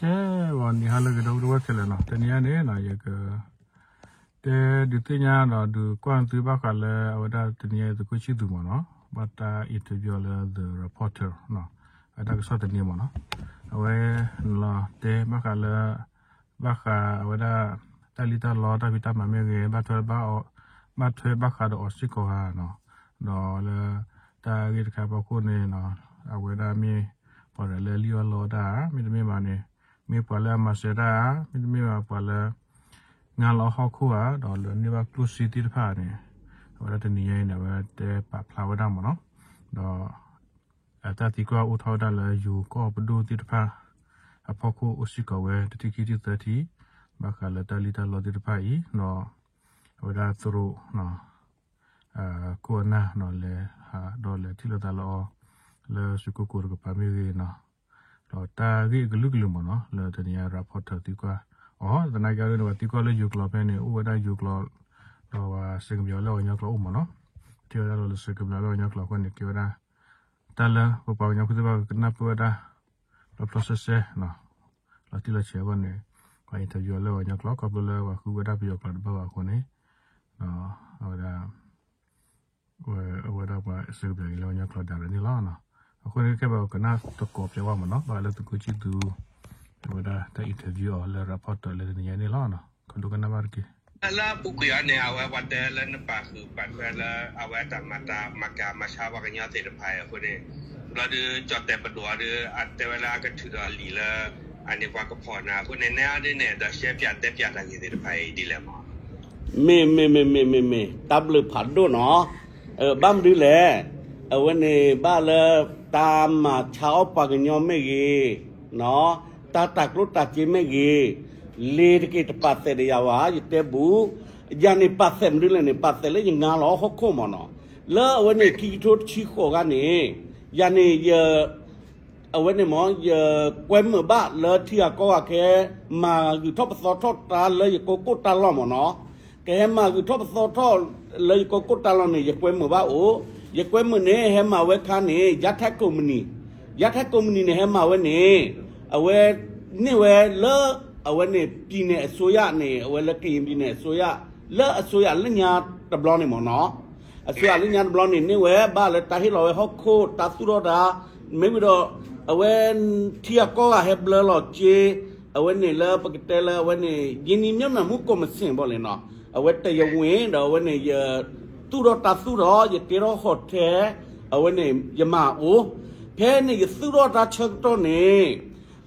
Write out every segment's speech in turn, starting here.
ကဲ ဂီၤနံၤဟါလၢအဂ့ၤ ဒီပုၢ်ဝဲၢ်ခဲလၢာ်နီၤ, တနံၤအံၤန့ၣ်နီၤ ယက တဲဒုးသ့ၣ်ညါဒီးဒုးကွၢ်သုဘၣ်ဃးလၢအဝဲဒၣ်တနံၤအံၤသုးခိၣ်ဆံၣ်သူးမ့ၢ်နီၤ, ဘၣ်တၢ် interview လၢ The Reporter နီၤ, အတၢ်ကစီၣ်သန့မ့ၢ်နီၤ, အဝဲနီၤလီၤတဲဘၣ်ဃးလၢ ဘၣ်ဃးအဝဲဒၣ် တၢ်လံၣ်တၢ်လီတၢ်ဖံးတၢ်မၤမ့ၢ်ဂ့ၤ ဘၣ်ထွဲဘၣ်အီၤ ဘၣ်ထွဲဘၣ်ဃးဒီးအီၤစ့ၢ်ကီးဧါနီၤ, ဒီးလၢ တၢ်ဂ့ၢ်တခါအဖီခိၣ်န့ၣ်နီၤ, အဝဲဒၣ်မ့ၢ် ပှၤဒီးလၢလံၣ်အီၣ်လီအီၣ်တၢ် မ့တမ့ၢ်ဘၣ်န့ၣ် မ့ၢ်ပှၤလၢအမၤစၢၤတၢ်ဧါ မ့တမ့ၢ်ဘၣ်ပှၤလၢ ငါလီၤဟီၣ်ခိၣ်ဧါ ဒီးလၢန့ၢ်ဘၣ်ကျိၣ်စ့သ့ၣ်တဖၣ်န့ၣ်, အဝဲဒၣ်တနံၤညါအံၤန့ၣ် အဝဲတဲပာ်ဖျါဝဲဒၣ်မ့ၢ်နီၤ, ဒီး အတၢ်သံကွၢ်အိၣ်ထီၣ်ဝဲဒၣ်လၢယိၤကီၢ်ပဒိၣ်သ့ၣ်တဖၣ် အဖီခိၣ်အိၣ်စ့ၢ်ကီးဝဲတထံၣ်ခံထံၣ်သၢထံၣ်, ဘၣ်ဃးလၢတၢ်လံၣ်တၢ်လီသ့ၣ်တဖၣ်အံၤ, ဒီး အဝဲဒၣ်သရိာ် ခိၣ်အနၢ်နီၤ လဲၤဟးဒီးလဲၤထံၣ်လိာ်သးလၢအီၤ လၢစူကိၣ်ကိးတကပၤမ့ၢ်ဂ့ၤနီၤ, ဒီးတၢ်ဂ့ၢ်အကလုာ်ကလုာ်မ့ၢ်နီၤ လၢတနံၤညါ reporter သံကွၢ်အီၤ သနာ်က့အီၤဒ်န့ၣ် ပှၤသံကွၢ်လၢယိၤကျိာ်ဖဲန့ၣ် အိၣ်ဝဲဒၣ်ယိၤကျိာ်, ဒီးပှၤစဲးကပၠီၤလၢပှၤကညီကျိာ်အိၣ်မ့ၢ်နီၤ, ထံၣ်ဝဲဒၣ်လီၤလၢစဲးကပၠီၤလၢပှၤကညီကျိာ်အဃိန့ၣ် ကဲဝဲဒၣ် တၢ်လၢပပှၤကညီဖိသ့ၣ်တဖၣ်ကနၢ်ပၢၢ်ဝဲဒၣ် ဖျီဖျီဆဲးဆဲး လီၤတံၢ်လီၤဆဲးအဂီၢ်န့ၣ် ပှၤ interview အီၤလၢပှၤကညီကျိာ် ခီဖျိလၢပှၤဃုဝဲဒၣ်ပယီၤကျိာ်တဘၣ်ဘၣ်အဃိန့ၣ် အဝဲဒၣ် အဝဲဒၣ်ပှၤစဲးကပၠီၤအံၤလၢပှၤကညီကျိာ်ဒၣ်လဲာ်န့ၣ်လီၤ. အဃိန့ၣ် ကဲပှၤကနၣ်သကိးပျဲဝဲမ့ၢ်နီၤ ဘၣ်ဃးလၢသုးခိၣ်ဆံၣ်သူး အဝဲဒၣ်တၢ် interview အီၤလၢ reporter လၢတနံၤညါန့ၣ်လီၤ. ကဒိကနၣ်ဘၣ်တက့ၢ်. လၢအပူၤကွံာ်အီၤန့ၣ် အဝဲပှၤတဲလၢနပာ်ဃုာ်ပာ်ထွဲလၢ အဝဲတၢ်မၤတၢ်မၤကၤမၤဆါပှၤကညီသ့ၣ်တဖၣ်အံၤအဃိန့ၣ် ဘျီဒုးကၠီၣ်တဲာ်ပဒိၣ်အီၤဒုး အတဲဝဲလၢအကထုးထီၣ်လံာ်လၢ အန့ၣ်ပှၤကဖီၣ်နၤအဃိန့ၣ် နဲအီၤဒ်န့ၣ် ဒီးရှဲပၠးတဲပၠးတၢ်ဂ့ၢ်သ့ၣ်တဖၣ်အံၤဒ်လဲၣ်မး မ့ၢ် မ့ၢ် မ့ၢ် မ့ၢ် မ့ၢ် တၢ်ဘျုးဖးဒိၣ်နီၤ, ဘၣ်မနုၤလဲၣ်, အဝဲန့ၣ်ဘၣ်လၢ တၢ်မၤဆါအီၣ်ပှၤကညီမ့ၢ်ဂ့ၤ, တၢ်တၢ်ကျိၣ်တၢ်စ့မ့ၢ်ဂ့ၤ, လ့ၤတက့ၤတပာ်သဲးဒီးယၤဝဲ ယတဲဘူး, ယၤန့ၣ်ပာ်သဲးမနုၤလဲၣ်န့ၣ် ပာ်သဲးလၢယငါလီၤဟီၣ်ခိၣ်မ့ၢ်နီၤ, လၢအဝဲန့ၣ်ခံကထိတဆံဃိးဂၤန့ၣ်, ယၤန့ၣ်ယ အဝဲန့ၣ်မ့ၢ် ယကွဲမုာ်ဘၣ်လၢထံဂၤကီၢ်ဂၤကဟဲ မၤဂုာ်ထီၣ်ပသီထီၣ်တၢ်လၢယကိးကိၣ်တၢ်လီၢ်မ့ၢ်နီၤ, ကဟဲမၤဂုာ်ထီၣ်ပသီထီၣ်လၢယကိးကိၣ်တၢ်လီၢ်န့ၣ် ယကွဲမုာ်ဘၣ်အိၣ်, ယကွဲမုာ်န့ၣ် ဟဲမၤဝဲခါန့ၣ် ယါထဲကိးမုၢ်နံၤ, ယါထဲကိးမုၢ်နံၤန့ၣ် ဟဲမၤဝဲန့ၣ်, အဝဲ န့ၢ်ဝဲလၢ အဝဲန့ၣ် ပြည်နယ်အစိုးရန့ၣ် အဝဲလၢကရင်ပြည်နယ်အစိုးရ လၢအစိုးရလၢညါတဘျီန့ၣ်မ့ၢ်နီၤ, အစိုးရလၢညါတဘျီန့ၣ် န့ၢ်ဝဲဘၣ်လၢတၢ်ဟ့ၣ်လီၤဝဲဟီၣ်ခိၣ် တၢ်သူၣ်ထီၣ်တၢ်, မ့ၢ်ဝံၤဒီး အဝဲ ထံဂၤကီၢ်ဂၤဟဲဘျၢလီၤစ့, အဝဲန့ၣ်လၢပကတဲလၢအဝဲန့ၣ် ရင်းနှီးမြှုပ်နှံမှုကော်မရှင် ဘၣ်လဲၣ်နီၤ, အဝဲ တရားဝင် ဒီးအဝဲန့ၣ် ယသူၣ်ထီၣ်တၢ်သူၣ်ထီၣ် ယကဲထီၣ် hotel, အဝဲန့ၣ် ယမၤအိၣ်, ဖဲန့ၣ်ယသူၣ်ထီၣ်တၢ်ဆၢကတီၢ်န့ၣ်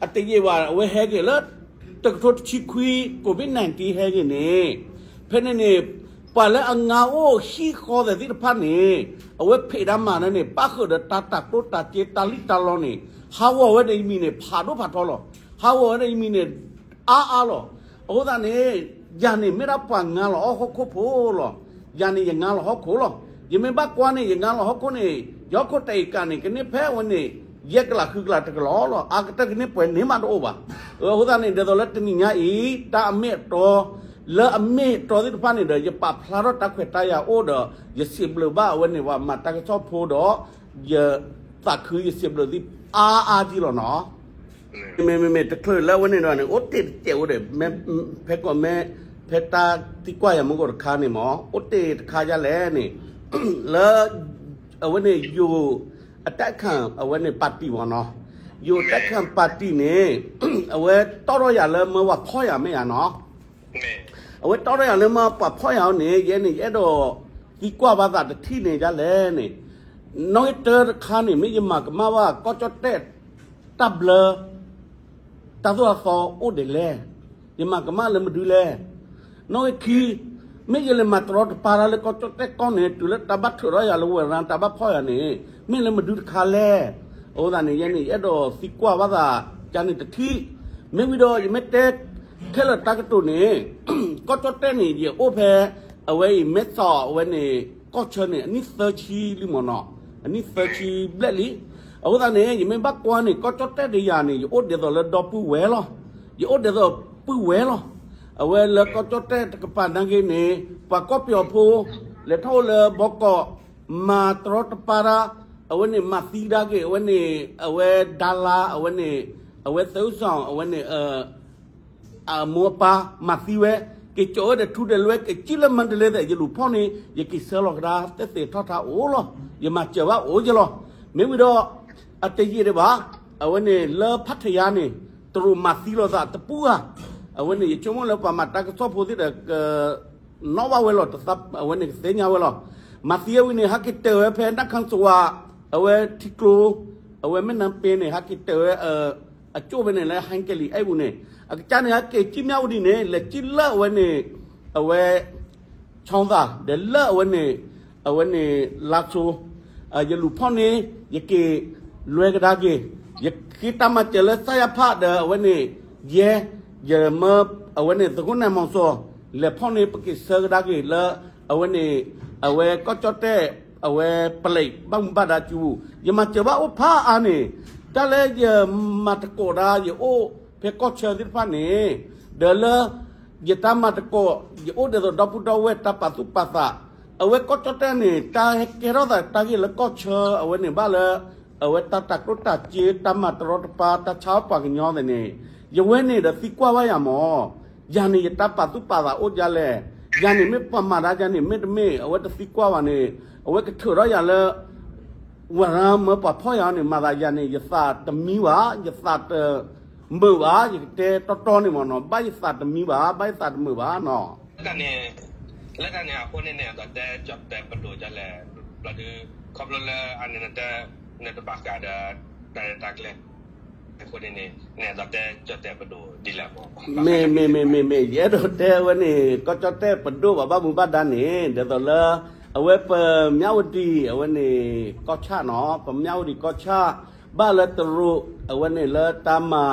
အတယံာ်ဘၣ် အဝဲဟဲက့ၤလၢ တကထိတဆံခွံ COVID nineteen ဟဲက့ၤန့ၣ်, ဖဲန့ၣ်န့ၣ် ပှၤလၢအငါအိၣ်ဟံၣ်ဃီသဲးသ့ၣ်တဖၣ်န့ၣ် အဝဲဖံးတၢ်မၤန့ၣ် ပၣ်ဃုာ်ဒီးတၢ်တၢ်ကျိၣ်တၢ်စ့တၢ်လံၣ်တၢ်လီန့ၣ် ဟးဂီၤဝဲဒီးယမံၤန့ၣ် ဖးဒိၣ်ဖးထီလီၤ, ဟးဂီၤဝဲဒီးယမံၤန့ၣ် အါအါလီၤ, အဃိသတးန့ၣ် ယၤန့ၣ် မ့ၢ်ဒၣ်ပှၤငါလီၤအီၣ်ဟီၣ်ခိၣ်ဖိလီၤ, ယၤန့ၣ် ယငါလီၤဟီၣ်ခိၣ်လီၤ, ယမ့ၢ်ဘၣ်ကွၢ်န့ၣ် ယငါလီၤဟီၣ်ခိၣ်န့ၣ် ယဟီၣ်ခိၣ်တၢ်အံၤကးန့ၣ် ကန့ၢ်ဖဲအဝဲန့ၣ် ယဲၢ်ကလးဃုကလးတကလီၤလီၤ, အါကတၢၢ်ကန့ၢ်ပှဲၤန့ၢ်မးတအိၣ်ဘၣ်, အဃိသတးန့ၣ် ဒ်သိးလၢတနံၤညါအံၤ တၢ်အမ့ၢ်အတီ လၢအမ့ၢ်အတီသ့ၣ်တဖၣ်န့ၣ်ဒီး ယပာ်ဖျါထီၣ်တၢ်ခွဲးတၢ်ယာ်အိၣ်ဒီး ယစံးဘျုးဘၣ်အဝဲန့ၣ် ပှၤမၤတၢ်ကစီၣ်ဖိဒီး ယသးခုယစံးဘျုးသုအါအါကံလီၤနီၤ. မ့မ့မ့မ့ၢ်တချုးလၢအဝဲန့ၣ်ဒီးန့ၣ် အိၣ်တ့ၢ်တစဲးအိၣ်ဒီး ဖဲကီၢ်မဲ ဖဲတၢ်သံကွၢ်ယၤမူကီၢ်တခါန့ၣ်မ့ၢ် အိၣ်တ့ၢ်တခါယါလဲၣ်န့ၣ် လၢ အဝဲန့ၣ်ယိၤ အတၢ်ခၣ် အဝဲန့ၣ်ပၣ်တံၣ်မ့ၢ်နီၤ, ယိၤတၢ်ခၣ်ပၣ်တံၣ်န့ၣ် အဝဲတီၣ်ထီၣ်ယၤလၢမၢပှၤဖီၣ်ယၤမ့ၢ်ယၤနီၤ, အဝဲတီၣ်ထီၣ်ယၤလၢမၢပှၤဖီၣ်ယၤအီၤန့ၣ် ယဲန့ၣ် ယအဲၣ်ဒိးသံကွၢ်ဘၣ်သးတထံၣ်န့ၣ်ယါလဲၣ်န့ၣ်, နီၣ်ဂံၢ်တၢတခါန့ၣ် မ့ၢ်ယမၤကမၣ်ဘၣ်ကီၢ်ကၠီၣ်တဲၣ် တၢ်ဘျၢ တၢ်သိၣ်တၢ်သီအိၣ်ဒ်လဲၣ်, ယမၤကမၣ်လၢမဒုလဲၣ်, နီၣ်ဂံၢ်ခံ မ့ၢ်ယလဲၤမၤတရီတပါတၢ်လၢကီၢ်ကၠီၣ်တဲၣ်ကီၢ်န့ၣ် တုၤလၢတၢ်ဘၣ်ထုးထီၣ်ယၤလၢဝဲရၣ်တၢ်ဘၣ်ဖီၣ်ယၤန့ၣ် မ့ၢ်လၢမဒုတခါလဲၣ်, အဃိသတးန့ၣ် ယဲန့ၣ် ယအဲၣ်ဒိးသံကွၢ်ဘၣ်သး ကန့ၣ်တထံၣ်, မ့ၢ်ဝံၤဒီးယမ့ၢ်တဲ ထဲလၢာ်တၢ်ကတိၤန့ၣ် ကီၢ်ကၠီၣ်တဲၣ်န့ၣ် ယအိၣ်ဖဲ အဝဲအံၤ မဲဆီး အဝဲန့ၣ် ကီၢ်ဆၢန့ၣ် အနံၣ်သၢဆံလံမ့ၢ်နီၤ, အနံၣ်သၢဆံဘျဲၣ်လံ, အဃိသတးန့ၣ် ယမ့ၢ်ဘၣ်ကွၢ်န့ၣ် ကီၢ်ကၠီၣ်တဲၣ်တယၤန့ၣ် ယအိၣ်ဒ်သိးလၢဒီပုၢ်ဝဲၢ်လီၤ, ယအိၣ်ဒ်သိးပုၢ်ဝဲၢ်လီၤ, အဝဲလၢကီၢ်ကၠီၣ်တဲၣ်တကပၤနာ်က့န့ၣ် ပှၤကီၢ်ပယီၤဖိ လဲၤထီၣ်အိၣ်လၢဘီကီး မၤတရီတပါတၢ်, အဝဲန့ၣ် မၤသံဒၣ်က့ၤ အဝဲန့ၣ် အဝဲဒၤလါ အဝဲန့ၣ် အဝဲသၢစီၣ် အဝဲန့ၣ် အမိၢ်အပၢ်မၤသံဝဲ, က့ၤကၠီၣ်ဝဲဒီးထူဒီးလွဲ က့ၤကံၣ်လၢမၤတလ့သ့ၣ် ယလူၤဖီၣ်န့ၣ် ယက့ၤဆှၢလီၤကဒါ သ့ၣ်သ့ၣ်ထီၣ်ထီအိၣ်လီၤ. ယမၤစၢၤဘၣ်အိၣ်ယလီၤ. မ့ၢ်ဝံၤဒီး အတယံာ်ဒံးဘၣ်, အဝဲန့ၣ်လၢဖးထယါန့ၣ် တရူးမၤသံလိာ်သးတပူၤဧါ. အဝဲန့ၣ် ယဆိကမိၣ်လၢပှၤမၤတၢ်ကစီၣ်ဖိသ့ၣ်ဒီး ကနီၣ်ဘၣ်ဝဲလီၤ, အဝဲန့ၣ်ကသ့ၣ်ညါဝဲလီၤ. မၤသံအဝံၤန့ၣ် ဟဲက့ၤတၢၢ်ဝဲဖဲနၢ်ခၢၣ်စဝး, အဝဲထံကျိ, အဝဲမ့ၢ်နၢ်ပ့ၤန့ၣ် ဟဲက့ၤတၢၢ်ဝဲ အကၠိၣ်ဖဲန့ၣ်လၢ ဟဲကဲလံ အဲၣ်ပူၤန့ၣ်, အကစၢ်န့ၣ် ဟဲက့ၤကံၣ်မၠၣ်ဝတံၤန့ၣ် လဲၤကံၣ်လၢအဝဲန့ၣ်, အဝဲ ဆီသး ဒီးလၢအဝဲန့ၣ်, အဝဲန့ၣ် လါစိ, ယလူၤဖီၣ်န့ၣ် ယက့ၤလွဲကဒါက့ၤ, ယဃ့တၢ်မၤစၢၤလၢ စၢ်ယၢ်ဖး ဒီးအဝဲန့ၣ် ယဲ, ယမၢ အဝဲန့ၣ် သကိးနဲၣ်မီၤစီၤ လဲၤဖီၣ်န့ၣ် ပက့ၤဆှၢကဒါက့ၤလၢ အဝဲန့ၣ် အဝဲကီၢ်ကၠီၣ်တဲၣ် အဝဲပလဲးဘၣ်မူဘၣ်ဒါစုပူၤ, ယမၤစၢၤဘၣ်အိၣ်ဖးအါန့ၣ်, တၢ်လၢယမၤသကိးဒၣ် ယအိၣ်ဖဲကီၢ်ဆၢသ့ၣ်တဖၣ်န့ၣ်, ဒီးလၢ ယတၢ်မၤသကိး ယအိၣ်ဒ်သိးဒီပုၢ်ဒီဝဲၢ်တၢ်ပာ်သူၣ်ပာ်သး, အဝဲကီၢ်ကၠီၣ်တဲၣ်န့ၣ် တၢ်ဟဲကဲထီၣ်သးတၢ်ဂ့ၢ်လၢကီၢ်ဆၢ အဝဲန့ၣ်ဘၣ်လၢ အဝဲတၢ်တၤကျိၣ်တၤစ့ တၢ်မၤတရီတပါ တၢ်ဆါအီၣ်ပှၤကညီသ့ၣ်န့ၣ်, ယဝဲန့ၣ်ဒီးသံကွၢ်ဘၣ်ယၤမး, ယၤန့ၣ် ယတၢ်ပာ်သူၣ်ပာ်သးအိၣ်ဒ်လဲၣ်, ယၤန့ၣ်မ့ၢ်ပှၤမၤတၢ်ယၤန့ၣ် မ့တမ့ၢ် အဝဲတသံကွၢ်ဘၣ်န့ၣ်, အဝဲကထုးထီၣ်ယၤလၢ ဝၤရၤမၢပှၤဖီၣ်ယၤန့ၣ် မၤသးယၤန့ၣ် ယသးတမံဘၣ်, ယသးတမုာ်ဘၣ်, ယကတဲတီတီန့ၣ်မးနီၤ, ဘၣ်ယသးတမံဘၣ်, ဘၣ်ယသးတမုာ်ဘၣ်နီၤ. လၢတၢ်န့ၣ်အဃိန့ၣ်န့ၣ် အဒိးတဲကၠီၣ်တဲၣ်ပဒိၣ်ဒ်လဲၣ်, ဘျီဒုး ခီဖျိလၢအန့ၣ်နတဲ နတဘၣ်ဃးဒီး တၢ်ရဲၣ်တၢ်ကျဲၤ အဃိန့ၣ်န့ၣ် နအဲၣ်ဒိးတဲကၠီၣ်တဲၣ်ပဒိၣ်ဒ်လဲၣ်မး. မ့ၢ် မ့ၢ် မ့ၢ် မ့ၢ် မ့ၢ် ယအဲၣ်ဒိးတဲဝဲန့ၣ် ကီၢ်ကၠီၣ်တဲၣ်ပဒိၣ်ဘၣ်ဘၣ်မူဘၣ်ဒါန့ၣ် ဒ်သိးလၢ အဝဲပမၠၣ်ဝတံၤ အဝဲန့ၣ် ကီၢ်ဆၣ်နီၤ, ပမၠၣ်ဝတံၤကီၢ်ဆၣ် ဘၣ်လၢတရူး အဝဲန့ၣ်လၢတၢ်မၤ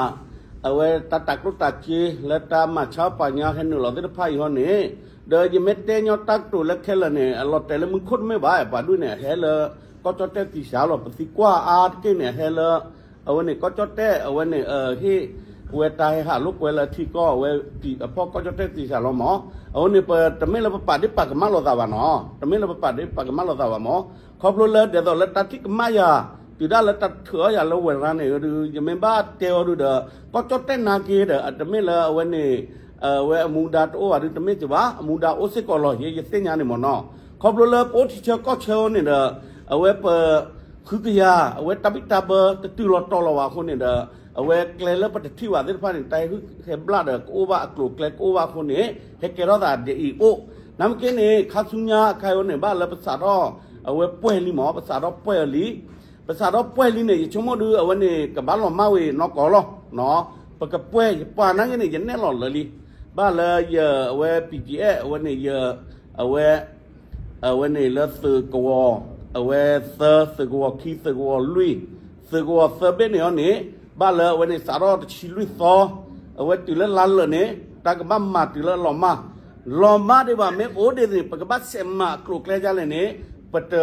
အဝဲတၢ်တၤကျိၣ်တၤစ့ လၢတၢ်မၤဆါပှၤကညီဟဲနုာ်လီၤသ့ၣ်တဖၣ်အံၤဟီန့ၣ်, ဒီးယမ့ၢ်တဲညီတၢ်ကတိၤလၢခဲလၢာ်န့ၣ် အလီၤတဲာ်လၢမူခိၣ်တမ့ၢ်ဘၣ်, ပှၤဒုးန့ၣ် အဟဲလၢ ကီၢ်ကၠီၣ်တဲၣ်သံစးလီၤ, ပသံကွၢ်အါတက့ၢ်န့ၣ် အဟဲလၢ အဝဲန့ၣ် ကီၢ်ကၠီၣ်တဲၣ် အဝဲန့ၣ် ဟ့ၣ်ဝဲတၢ်ဟဲဟးလိာ်ကွဲလၢထံကီၢ် အဝဲအဖီၣ်ကီၢ်ကၠီၣ်တဲၣ်သံစးလီၤမး, အဝဲန့ၣ် ပတမ့ၢ်လၢပပာ်ဒ့ၣ်ပာ်ကမၣ်လိာ်သးဘၣ်နီၤ, တမ့ၢ်လၢပပာ်ဒ့ၣ်ပာ်ကမၣ်လိာ်သးဘၣ်မး, ခီဖျိလၢဒ်သိးလၢတၢ်ထံၣ်ကမၣ်ယၤ တုၤဒၣ်လၢတၢ်ထုးအီၣ်ယၤလၢဝဲရၤန့ၣ်ဒီး ယမ့ၢ်ဘၣ်တဲအီၤဒုးဒီး ကီၢ်ကၠီၣ်တဲၣ်နာ်က့ဒီး အတမ့ၢ်လၢအဝဲန့ၣ် အဝဲအမူဒါတအိၣ်ဘၣ်ဒုးတမ့ၢ်စ့ၢ်ဘၣ်, အမူဒါအိၣ်စ့ၢ်ကီးလီၤ ယဲယသ့ၣ်ညါန့ၣ်မးနီၤ, ခီဖျိလၢပအိၣ်ထံဆၢကီၢ်ဆၢန့ၣ်ဒီး အဝဲပ ဃုကယၤ အဝဲတၢ်ဘံၣ်တၢ်ဘၢတတုၤလီၤတီၤလီၤဘၣ်အဃိန့ၣ်ဒီး အဝဲကျဲလၢပတထံၣ်ဘၣ်သ့ၣ်တဖၣ်န့ၣ် တၢ်ဟဲဟုၣ်ဟဲဘျၣ်ဒီးကအိၣ်ဘၣ်အကျိၤအကျဲကအိၣ်ဘၣ်အဃိန့ၣ် ဟဲကဲထီၣ်သးဒ်အံၤအိၣ်, နမ့ၢ်က့န့ၣ် ခါဆူညါအခါအံၤန့ၣ် ဘၣ်လၢပစးထီၣ် အဝဲပှဲၤလံမး ပစးထီၣ်ပှဲၤအီၤလံ, ပစးထီၣ်ပှဲၤလံန့ၣ် ယဆိကမိၣ်ဒုး အဝဲန့ၣ်ကဘၣ်လီၤမၢ်ဝဲနီၢ်ကီၢ်လီၤ, ပကပှဲၤ ယပှၤနာ်က့န့ၣ် ယနဲၣ်လီၤလၢာ်လံ, ဘၣ်လၢယ အဝဲ ပံကံအဲၣ် အဝဲန့ၣ် ယ အဝဲ အဝဲန့ၣ်လၢသုးကဝီၤ အဝဲသၢ သုးကဝီၤခံ သုးကဝီၤလွံၢ် သုးကဝီၤသၢဘ့ၣ်န့ၣ်အီၤန့ၣ် ဘၣ်လၢအဝဲန့ၣ်စးထီၣ်တဆံလွံၢ်သီ, အဝဲတုၤလၢလါလၢာ်န့ၣ် တၢ်ကဘၣ်မၤတုၤလၢအလီၤမၢ်, လီၤမၢ်ဒံးဘၣ် မ့ၢ်အိၣ်ဒ်န့ၣ် ပကဘၣ်ဆဲးမၤအကျိၤအကျဲဒ်လဲၣ်န့ၣ် ပတ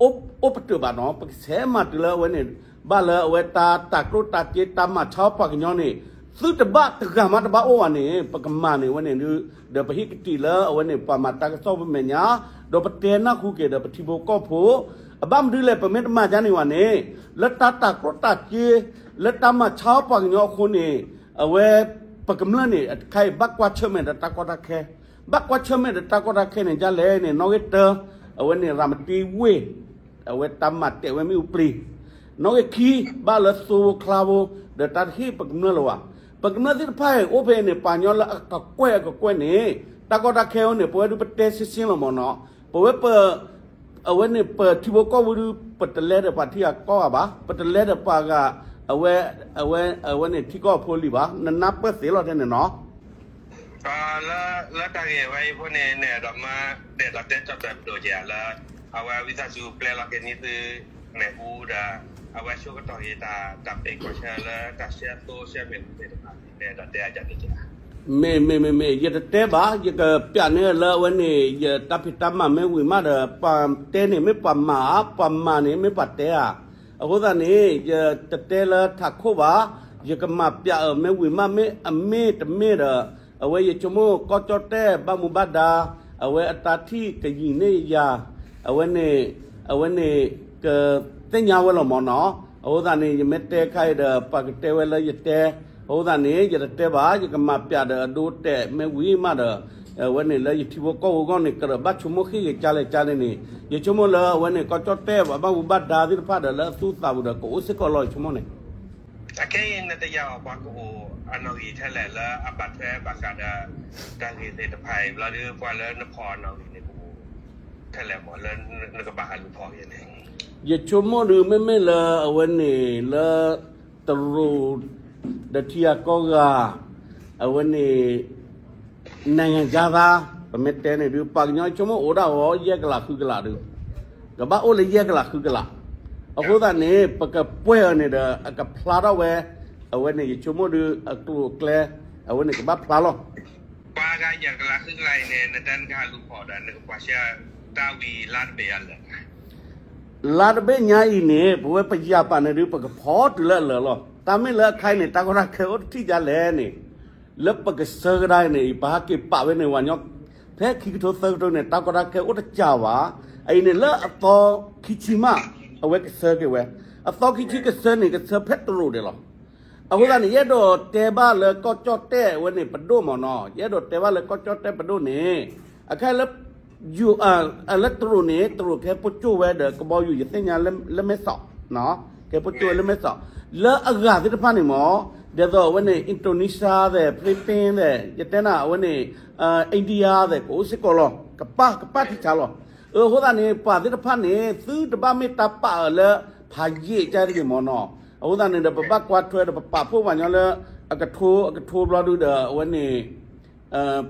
အိၣ်ပတုာ်ဘၣ်နီၤ ပကဆဲးမၤတုၤလၢအဝဲန့ၣ် ဘၣ်လၢအဝဲတၢ်တၤကျိၣ်တၤစ့ တၢ်မၤဆါပှၤကညီန့ၣ် သုတဘၣ်တဂၤမးတဘၣ်အိၣ်ဘၣ်န့ၣ် ပကမၤန့ၢ်ဝဲန့ၣ်ဒုး ဒီးပဟ့ၣ်ကတံာ်လၢအဝဲန့ၣ် ပှၤမၤတၢ်ကစီၣ်ပမဲာ်ညါ ဒီးပတဲနၢ်ဟူက့ၤဒီးပထံဖိကီၢ်ဖိ အဘၣ်မနုၤလဲၣ် ပမ့ၢ်တမၤဒ်န့ၣ်ဘၣ်န့ၣ် လၢတၢ်တၤကျိၣ်တၤစ့ လၢတၢ်မၤဆါပှၤကညီအဃိန့ၣ် အဝဲ ပကမျၢၢ်န့ၣ် တခါအံၤဘၣ်ကွၢ်ဆၢၣ်မဲာ်ဒီးတၢ်ကီတၢ်ခဲ, ဘၣ်ကွၢ်ဆၢၣ်မဲာ်ဒီးတၢ်ကီတၢ်ခဲန့ၣ် ဒ်လဲၣ်န့ၣ် နီၣ်ဂံၢ်တၢ အဝဲန့ၣ် ရၤမတံဝ့ၢ် အဝဲတၢ်မၤတဲာ်ဝဲမ့ၣ်အူပျံၤ, နီၣ်ဂံၢ်ခံ ဘၣ်လၢသိဖိချါဖိ ဒီးတၢ်တဟ့ၣ်ပကမျၢၢ်လၢၤဘၣ်. ပကမျၢၢ်သ့ၣ်တဖၣ်အံၤ အိၣ်ဖဲန့ၣ် ပှၤကညီလၢအကကွဲၢ်အကကွဲၢ်န့ၣ် တၢ်ကီတၢ်ခဲအံၤန့ၣ် ပဝဲဒုးပတဲဆ့ဆ့လီၤမးနီၤ, ပဝဲပ အဝဲန့ၣ် ပထံဖိကီၢ်ဖိဒုး ပတလဲဒီးပှၤထံဂၤကီၢ်ဂၤဘၣ်, ပတလဲဒီးပှၤဂၤ အဝဲ အဝဲ အဝဲန့ၣ်ထံကီၢ်ဖိလံၤဘၣ်, နနၢ်ပၢၢ်သ့လီၤထဲန့ၣ်နီၤ. လၢတၢ်ဂ့ၢ်ဝဲအံၤအဃိန့ၣ် နအဲၣ်ဒိးမၢ နအဲၣ်ဒိးတဲကၠီၣ်တဲၣ်ပဒိၣ်က့ၤလၢ အဝဲဝံသးစူၤပျဲလီၤက့ၤန့ၢ်သု မ့ၣ်အူဒီး အဝဲဆိကတီၢ်က့ၤတၢ်ပ့ၤကီၢ်ဆၢလၢတၢ်ဆှၢသိဆှၢမ့ၣ်အူသ့ၣ်တဖၣ်န့ၣ် နအဲၣ်ဒိးတဲအါန့ၢ်က့ၤဧါ. မ့ၢ် မ့ၢ် မ့ၢ် မ့ၢ် ယတတဲဘၣ်, ယကပျးန့ၢ်လၢအဝဲန့ၣ် ယတၢ်ဖံးတၢ်မၤမ့ၢ်ဝံၤမးဒီး ပှၤတဲန့ၣ် မ့ၢ်ပှၤမၤဧါ, ပှၤမၤန့ၣ် မ့ၢ်ပှၤတဲဧါ. အဃိသတးန့ၣ် ယတတဲလၢထးခိၣ်ဘၣ်, ယကမၤပျးအၢမ့ၢ်ဝံၤမး မ့ၢ်အမ့ၢ်တမ့ၢ်ဒီး အဝဲယဆိကမိၣ်ကီၢ်ကၠီၣ်တဲၣ်ဘၣ်မူဘၣ်ဒါ, အဝဲအတၢ်ထံၣ်ကယံာ်န့ၢ်ယၤ, အဝဲန့ၣ် အဝဲန့ၣ် ကသ့ၣ်ညါဝဲလီၤမးနီၤ. အဃိသတးန့ၣ် ယမ့ၢ်တဲခါအံၤဒီး ပှၤကတဲဝဲလၢယတဲ, အဃိသတးန့ၣ် ယတတဲဘၣ်, ယကမၤပျးဒီးအဒိတဲာ်မ့ၢ်ဝံၤမးဒီး အဝဲန့ၣ်လၢယထံဖိကီၢ်ဖိအဂီၢ်န့ၣ် ကရၢးဘၣ်ဆိကမိၣ်ဃ့ၢ်ဂ့ၤကလဲၣ်ကလဲၣ်န့ၣ် ယဆိကမိၣ်လၢအဝဲန့ၣ် ကီၢ်ကၠီၣ်တဲၣ် ပှၤဘၣ်မူဘၣ်ဒါသ့ၣ်တဖၣ်ဒီး လၢအသူၣ်အသးပူၤဒီး ကအိၣ်စ့ၢ်ကီးလီၤ ယဆိကမိၣ်န့ၣ်. အခဲအံၤ နတယာ်အီၤပှၤကအိၣ်အနီၣ်ဂံၢ်ထဲလဲၣ်လၢအဘၣ်ထွဲဘၣ်ဃးဒီး တၢ်ဂ့ၢ်သ့ၣ်တဖၣ်အံၤ ဘျီဒီးပှၤလၢနဖီၣ်အနီၣ်ဂံၢ်န့ၣ် ကအိၣ်ထဲလဲၣ်မး လၢနကဘၣ်ဟးလူၤဖီၣ်ဂ့ၤန့ၣ်. ယဆိကမိၣ်ဒုးမ့မ့ၢ်လၢအဝဲန့ၣ်လၢ တရူး ဒီးထံဂၤကီၢ်ဂၤ အဝဲန့ၣ် နိုင်ငံခြားသား ပမ့ၢ်တဲန့ၣ်ဒုး ပှၤကညီဆိကမိၣ်အိၣ်ဒၣ်အီၤ ယဲၢ်ကလးဃုကလးဒုး ကဘၣ်အိၣ်လၢယဲၢ်ကလးဃုကလး. အဃိသတးန့ၣ် ပကပှဲၢ်အီၤန့ၣ်ဒီး အကဖျါထီၣ်ဝဲ အဝဲန့ၣ် ယဆိကမိၣ်ဒုး အကျိၤအကျဲ အဝဲန့ၣ်ကဘၣ်ဖျါလီၤ. ပှၤဂၤယဲၢ်ကလးဃုကလးအံၤန့ၣ် နတဲနကဟးလူၤဖီၣ်ဒီး နကပှၤဆှၢတၢ်ဝံၤလါတဘ့ၣ်ယၤလဲၣ်. လါတဘ့ၣ်ညါအံၤန့ၣ် ပဝဲပယၤပာ်န့ၣ်ဒုး ပကဖီၣ်တုၤလၢအလၢာ်လီၤ. တၢ်မ့ၢ်လၢအခါအံၤန့ၣ် တၢ်ကီတၢ်ခဲအိၣ်တထံၣ်ဒ်လဲၣ်န့ၣ် လၢပကဆၢကဒါအံၤန့ၣ် ပဟးက့ၤပာ်ဝဲန့ၣ် ဝၤညီ ဖဲခံကထိသၢကထိန့ၣ် တၢ်ကီတၢ်ခဲအိၣ်တစှၤဘၣ်. အအံၤန့ၣ် လၢအသီခံဆံမး အဝဲကဆၢက့ၤဝဲ. အသီခံဆံကဆၢန့ၣ် ကဆၢဖဲတရူးဒဲးလီၤ. အဃိသတးန့ၣ် ယအဲၣ်ဒိးတဲဘၣ်လၢကီၢ်ကၠီၣ်တဲၣ်အဝဲန့ၣ် ပဒိၣ်မးနီၤ, ယအဲၣ်ဒိးတဲဘၣ်လၢကီၢ်ကၠီၣ်တဲၣ်ပဒိၣ်န့ၣ် အခါလၢ လၢတရူးန့ၣ် တရူးကဟဲပိၢ်ကၠိၣ်ဝဲဒီးကဘီယူၤ ယသ့ၣ်ညါလၢမဲၢ်ဆီး, ကဟဲပိၢ်ကၠိၣ်ဝဲလၢမဲၢ်ဆီး, လၢအဂၤသ့ၣ်တဖၣ်န့ၣ်မး, ဒ်သိးအဝဲန့ၣ် Indonesia သဲး Philippines သဲး ယတဲနၤ အဝဲန့ၣ် India သဲး ကအိၣ်စ့ၢ်ကီးလီၤ. ကပၣ် ကပၣ်ထံဆးလီၤ. အဃိသတးန့ၣ် ပှၤသ့ၣ်တဖၣ်န့ၣ် သုတဘၣ်မ့ၢ်တၢ်ပာ်အီၤလၢ ဖးယံာ်ကါတဂ့ၤမးနီၤ. အဃိသတးန့ၣ်ဒီး ပဘၣ်ကွၢ်ထွဲဒီး ပပာ်ဖှိၣ်ပှၤညီလၢ အကထိ အကထိဘျီဒုဒီး အဝဲန့ၣ်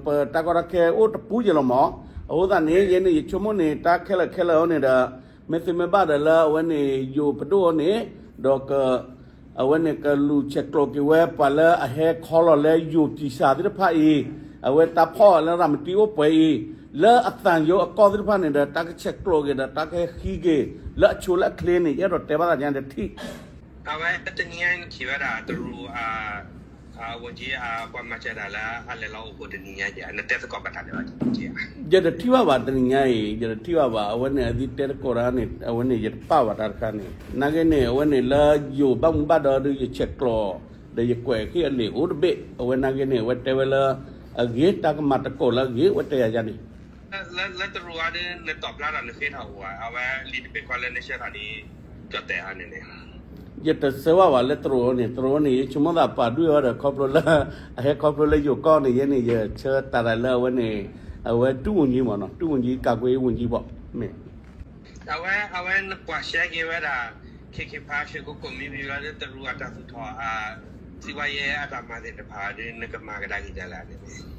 ပတၢ်ကီတၢ်ခဲအိၣ်တပူၤယဲလီၤမး. အဃိသတးန့ၣ် ယဲန့ၣ် ယဆိကမိၣ်န့ၣ် တၢ်ခဲလၢာ်ခဲလၢာ်အံၤန့ၣ်ဒီး မ့ၢ်သ့မ့ၢ်ဘၣ်ဒီးလၢအဝဲန့ၣ် ယိၤပဒိၣ်အံၤန့ၣ် ဒီးက အဝဲန့ၣ်ကလူၤဆဲးကျိးက့ၤဝဲ ပှၤလၢအဟဲခီလီၤလၢယိၤပံၤစၢ်သ့ၣ်တဖၣ်အံၤ, အဝဲတၢ်ဖီၣ်လၢရၤမတံအိၣ်ပှဲၤအံၤ, လၢအသးယိၤအကီၢ်သ့ၣ်တဖၣ်န့ၣ်ဒီး တၢ်ကဆဲးကျိးက့ၤဒီး တၢ်ကဟဲဃံက့ၤ လၢအဆိလၢအချ့န့ၣ် ယအဲၣ်ဒိးတဲဘၣ်သးန့ၣ်တထံၣ် အဝဲတနံၤညါအံၤနထံၣ်ဝဲဒၣ်တရူး အ ဝန်ကြီး ပှၤမၤစၢၤတၢ်လၢအလဲၤလီၤအိၣ်ဖှိၣ်တနံၤညါအံၤ နတဲသကိးဘၣ်တၢ်လၢၤဘၣ် ယတထံၣ်ဘၣ်ဘၣ်တနံၤညါအံၤ ယတထံၣ်ဘၣ်ဘၣ် အဝဲန့ၣ်အသံတဲသကိးတၢ်န့ၣ် အဝဲန့ၣ်ယတပာ်ဘၣ်တၢ်တခါန့ၣ် နာ်က့န့ၣ် အဝဲန့ၣ်လၢယိၤဘၣ်မူဘၣ်ဒါဒီးယဆဲးကျိး ဒီးယကွဲးဃ့ၢ်အလံာ်အိၣ်တဘ့ၣ် အဝဲနာ်က့န့ၣ် အဝဲတဲဝဲလၢ အဂ့ၤတၢ်ကမၤသကိးလၢအဂ့ၤ အဝဲတဲယၤယၤန့ၣ် လၢတရူးအံၤဒီး နတီၣ်ဖျါထီၣ်နဃ့ထီၣ်အိၣ်ဧါ အဝဲလံာ်တဘ့ၣ်ကွၢ်လၢနဆှၢထီၣ်ဒ် ကၠီၣ်တဲၣ်အံၤန့ၣ်န့ၣ် ယတဆၢဘၣ်ဘၣ်လၢတရူးန့ၣ် တရူးန့ၣ် ယဆိကမိၣ်သးပာ်ဒွံၣ်ဝဲဒီးခီဖျိလၢ အဟဲခီဖျိလၢယိၤကီၢ်န့ၣ် ယဲန့ၣ် ယဆၢတၢ်ဒၣ်လၢအဝဲန့ၣ် အဝဲဒုးဝန်ကြီးမးနီၤ ဒုးဝန်ကြီး ကာကွယ်ရေးဝန်ကြီးပေါ့ မ့ၢ် အဝဲ အဝဲနကွၢ်ရှဲက့ၤဝဲဒၣ် ခ့ခ့ဖါ ရွှေကုက္ကို မ့ၢ်ဘၣ်လၢတရူးအတၢ်သူၣ်ထီၣ် စီးပွားရေး အတၢ်မၤသ့ၣ်တဖၣ်ဒီး နကမၤကဒါက့ၤဒ်လဲၣ်န့ၣ်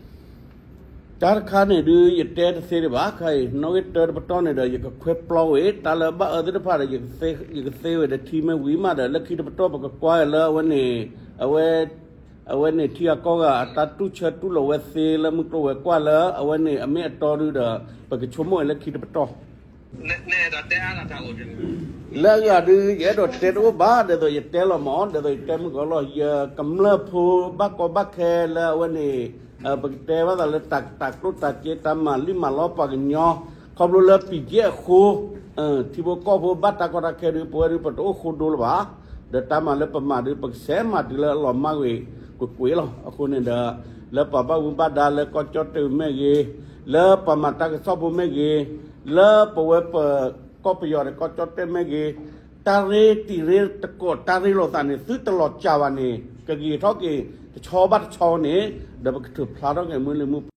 တၢ်တခါန့ၣ်ဒုး ယတဲတသ့ဒံးဘၣ် ခါအံၤ နီၣ်ဂံၢ်တၢတပတီၢ်န့ၣ်ဒီး ယကခွဲပျီဝဲ တၢ်လၢဘၣ်အၢသ့ၣ်တဖၣ်ဒီး ယကသ့ဝဲဒီးထံမ့ၢ်ဝံၤမးဒီး လၢခံတပတီၢ်ပကကွၢ်လၢအဝဲန့ၣ် အဝဲ အဝဲန့ၣ်ထံဂၤကီၢ်ဂၤ အတၢ်တူၢ်ဆၢတူၢ်လိာ်ဝဲသ့လၢမုၢ်ကျိၤဝဲၤကွာ်လၢ အဝဲန့ၣ်အမ့ၢ်အတီဒုဒီး ပကဆိကမိၣ်ဝဲလၢခံတပတီၢ် လၢအဂၤဒုး ယအဲၣ်ဒိးတဲတအိၣ်ဘၣ် ဒ်သိးယတဲလီၤမး ဒ်သိးယတဲမုၢ်ကီၤလီၤ ယကမျၢၢ်ဖိဘၣ်ကီဘၣ်ခဲလၢအဝဲန့ၣ် ပကတဲဘၣ်သးလၢတၢ်တၢ်ကျိၣ်တၢ်စ့တၢ်မၤလံၣ်မၤလီပှၤကညီ ခီဖျိလၢ ပံကဲ အဃိ ထံဖိကီၢ်ဖိဘၣ်တၢ်ကီတၢ်ခဲဒုး ပဝဲဒုးပတအိၣ်ဃိဒိလၢၤဘၣ် ဒီးတၢ်မၤလၢပမၤဒုး ပကဆဲးမၤတုၤလၢအလီၤမၢ်ကွ့ၢ်ကွ့ၢ်လီၤ. အဃိန့ၣ်ဒီး လၢပှၤဘၣ်မူဘၣ်ဒါလၢကီၢ်ကၠီၣ်တဲၣ်မ့ၢ်ဂ့ၤ, လၢပှၤမၤတၢ်ကစီၣ်ဖိမ့ၢ်ဂ့ၤ, လၢပဝဲပကီၢ်ပယီၤဒီးကီၢ်ကၠီၣ်တဲၣ်မ့ၢ်ဂ့ၤ, တၢ်ရ့တံၤရ့တကိး တၢ်ရ့လိာ်သးန့ၣ် သုတလီၤစှၤဘၣ်န့ၣ် ကဂ့ၤထီၣ်က့ၤ တဆီဘၣ်တဆီန့ၣ် ဒီးပကထုးဖျါထီၣ်က့ၤမုၢ်လံမုၢ်